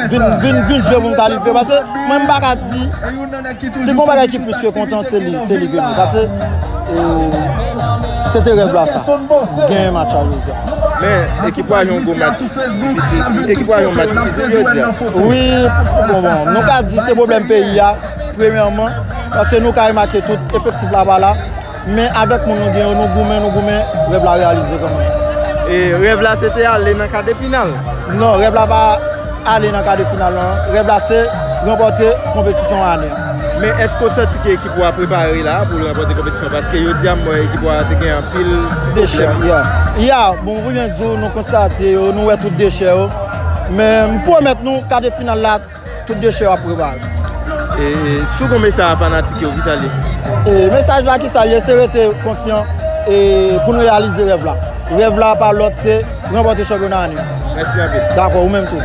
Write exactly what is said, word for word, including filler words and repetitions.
vin, vin, vin jwe pou m kalifye. Paske mwen, m pa ka di, si gon bagay ki plis ke kontan, se li, se li ke nou. Paske, e, se te rèv la sa. Genyen match la jodi a. Men, ekip ou a jwe yon gwo match difisil. Ekip ou a jwe yon match difisil jodi a. Wi, bon, bon, nou ka di se pwoblèm peyi a, premyèman, paske nou ka remake tout efektif la pa la. Men avèk moun nou gen yo, nou goumen, nou goumen, rèv la reyalize kanmenm. E rèv la se te ale nan ka de final? Non, rèv la pa ale nan ka de final non. Rèv la se ranpòte konpetisyon ane an. Men èske w santi ke ekip ou a prepare la pou l ranpòte konpetisyon? Paske yo di a m wè ekip ou a te gen anpil dechè pwoblèm. Ya, ya, bon, pou byen di w, nou konstate yo, nou wè tout dechè yo. Men m pwomèt nou, ka de final la, tout dechè yo ap prepare. E, e, si w gon mesaj a fanatik yo, ki sa l ye? E, mesaj la ki sa l ye, se rete konfyan e pou nou reyalize rèv la. Rèv la pa lòt, se ranpòte chanpyona ane. Mèsi anpil. Dakò, ou menm tou.